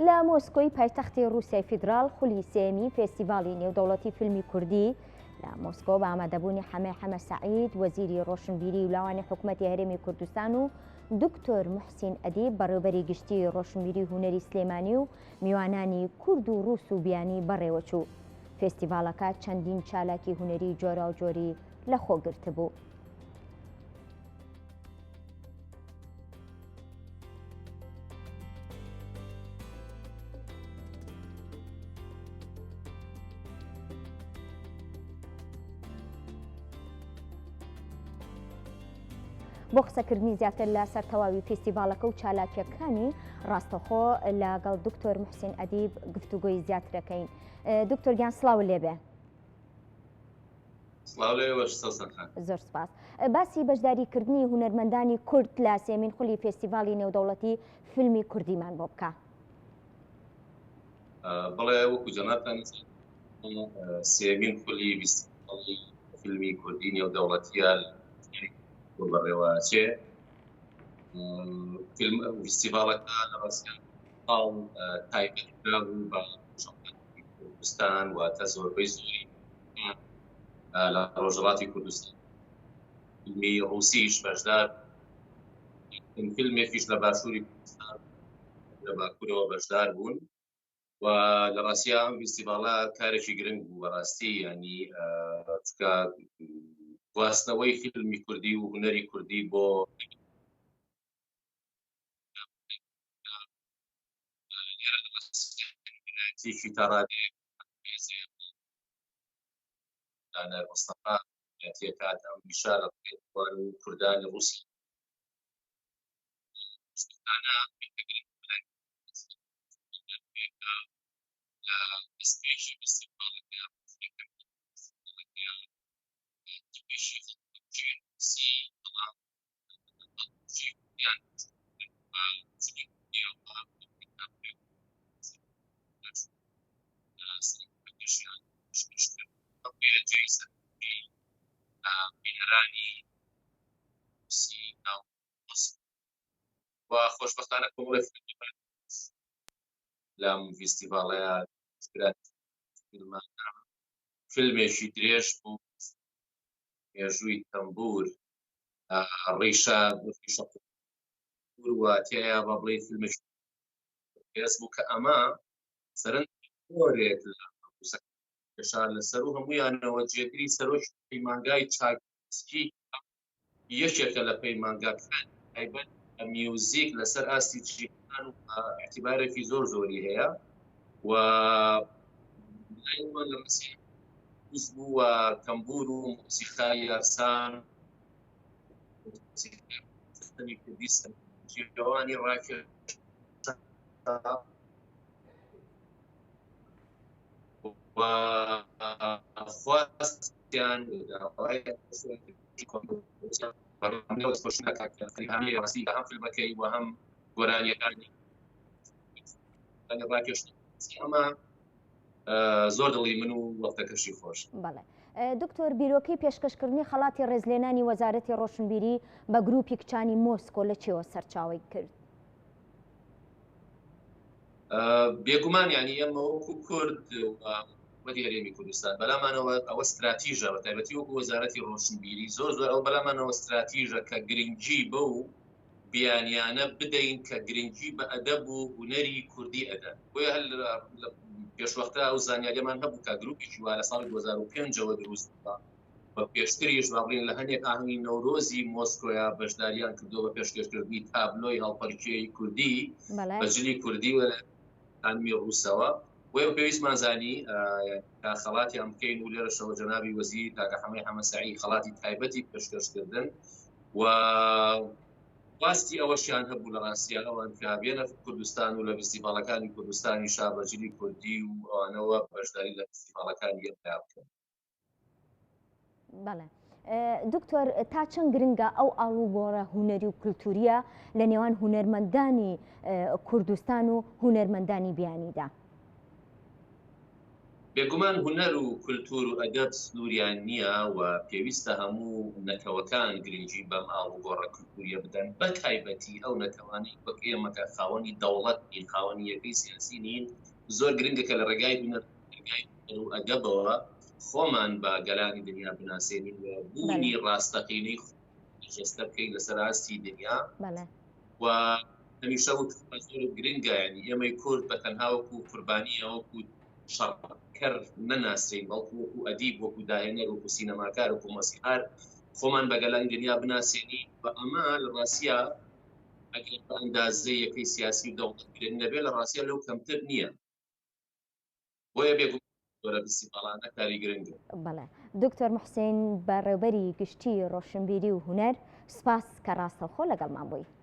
لە مۆسکۆی پایتەختی ڕووسیای فیدراڵ خولی سێیەمین فێستیڤاڵی نێودەوڵەتی فیلمی کوردی لە مۆسکۆ بە ئامادەبوونی حەمەی حەمە سەعید وەزیری ڕۆشنبیری و لاوانی حکومەتی هەرێمی کوردستان و دکتۆر موحسین ئەدیب بەڕێوبەری گشتی ڕۆشنبیری هونەری سلێمانی و میوانانی کورد و ڕووس و بیانی بەڕێوەچوو. فێستیڤاڵەکە چەندین چالاکی هونەری جۆراوجۆری لەخۆگرتبوو. بۆ قسەکردنی زیاتر لە سەر تەواوی فیستیڤاڵەکە و چالاکیەکانی ڕاستەخۆ لەگەڵ دکتۆر محسین ئەدیب گفتوگۆی زیاترەکەین دکتۆر گیان سڵاو لێبێ. سڵاو لە ئێوەش سەوسەن خان. زۆر سپاس. باسی بەشداریکردنی هونەرمەندانی کورد لە سێمین خولی فێستیڤاڵی نێودەوڵەتی فیلمی کوردیمان بۆ بکە. بەڵێ وەکو جەنابتان سێمین خولی فیستیڤاڵی فیلمی کوردی نێودەوڵەتیە بۆ بەڕێوەچێ. فیلم فیستیڤاڵەکە لە ڕاستیان ساڵ تایبەت کرابوو بە کوردستان واتە زۆربەی زۆری لە ڕۆژهەڵاتی کوردستان فیلمی ڕووسیش بەشدار فیلمێکیش لە باشووری کوردستان لە باکوورەوە بەشدار بوون و لە ڕاستیا ئەم فیستیڤاڵە کارێکی گرنگ بوو بەڕاستی ینی چکە گواستنەوەی فیلمی کوردی و هونەری کوردی بۆ تیکی تا ڕادەیەک دانەر مستەفا تێکات ئەم نیشا لە ڕێوان و کوردانی ڕووسی بەڵام و خۆشبەختانە کۆمەڵی لەم فیستیڤاڵەیە فیلمێکی درێژ بوو مێژووی تەمبوور ڕیشە ڕیشە و تیایا بە بڵێ فیلمێکی پێس بوو کە ئەمە سەرنج زۆرێک لە کێشا لەسەر و هەمویانەوە جێگری سەرۆکی پەیمانگای چاکسکی یەکێکە لە پەیمانگاکان تایبەت بە میوزیک لەسەر ئاستی جیهان و اعتبارێکی زۆر زۆری هەیە و لە بوو و تەمبور و مۆسیقای یارسان کوردی جیاوانی ڕاکێشا و خواستیان هەم فیلمەکەی و هەم گۆرانیەکانی ڕاکێش ئەمە زۆر دڵی من و وەختەکەشی خۆش. بەڵێ دکتۆر بیرۆکەی پێشکەشکردنی خەڵاتی ڕێزلێنانی وەزارەتی ڕۆشنبیری بە گروپی کچانی مۆسکۆ لە چێوە سەرچاوەی کرد؟ بێگومان یعنی ئێمە وەکو کورد وەدی هەرێمی کوردستان بەلامانەوە ئەوە ستراتیژە بە تایبەتی وەکو وەزارەتی ڕۆشنبیری زۆر زۆر ئەو بەلامانەوە ستراتیژە کە گرنگی بەو بیانیانە بدەین کە گرنگی بە ئەدەب و هونەری کوردی ئەدەن بۆیە هەر لە پێشوەختە ئەو زانیاریەمان هەبوو کە گروپێکی وا لە ساڵی 2005ەوە دروست بووە و پێشتریش با بڵێین لە هەنێک ئاهەنگی نەورۆزی مۆسکۆیا بەشداریان کردووە بە پێشکێشکردنی تابلۆی هەڵپەرکێی کوردی بە جلی کوردی و خانمی ڕووسەوە بۆیە پێویستمان زانی کە خەڵاتیان بکەین و لێرەشەوە جەنابی وەزیر کاکە حەمەی حەمە سەعید خەڵاتی تایبەتی پێشکەشکردن و خواستی ئەوەشیان هەبوو لە ڕاستیا ئەوان کە بێنە کوردستان و لە فیستیڤاڵەکانی کوردستانی شا بە جلی کوردی و ئەوانەوە بەشداری لە فیستیڤاڵەکانی ئێمە بکەن. بەڵێ دکتۆر تا چەند گرنگە ئەو ئاڵوگۆڕە هونەری و کولتوریە لە نێوان هونەرمەندانی کوردستان و هونەرمەندانی بیانیدا؟ بێگومان هونەر و کولتوور و ئەدەب سنووریان نییە و پێویستە هەموو نەتەوەکان گرنگی بەم ئاڵوگۆڕە کولتووریە بدەن، بە تایبەتی ئەو نەتەوانەی وەک ئێمە کە خاوەنی دەوڵەت نین، خاوەنی یەکەی سیاسی نین، زۆر گرنگە کە لە ڕێگای هونەر ڕێگای هونەر و ئەدەبەوە خۆمان بە گەلانی دنیا بناسێنین و بوونی ڕاستەقینەی جەستە بکەین لەسەر ئاستی دنیا. و هەمیشە وتومە زۆر گرنگە یعنی ئێمەی کورد بە تەنها وەکو قوربانیە وەکو شەڕکەر نەناسرین بەڵکو وەکو ئەدیب وەکو داهێنەر وەکو سینەماکار وەکو مۆسیقار خۆمان بە گەلانی دنیا بناسێنین و ئەمە لە ڕاستیا ئەگەر بە ئەندازەی یەکەی سیاسی و دەوڵەت گرنگ نەبێت لە ڕاستیا لەو کەمتر نییە. بۆیە بێگومان جۆرە فیستیڤاڵانە کاری گرنگن. بەڵێ دکتۆر موحسین بەڕێوبەری گشتی ڕۆشنبیری و هونەر سوپاس کە ڕاستەوخۆ لەگەڵمان بووی.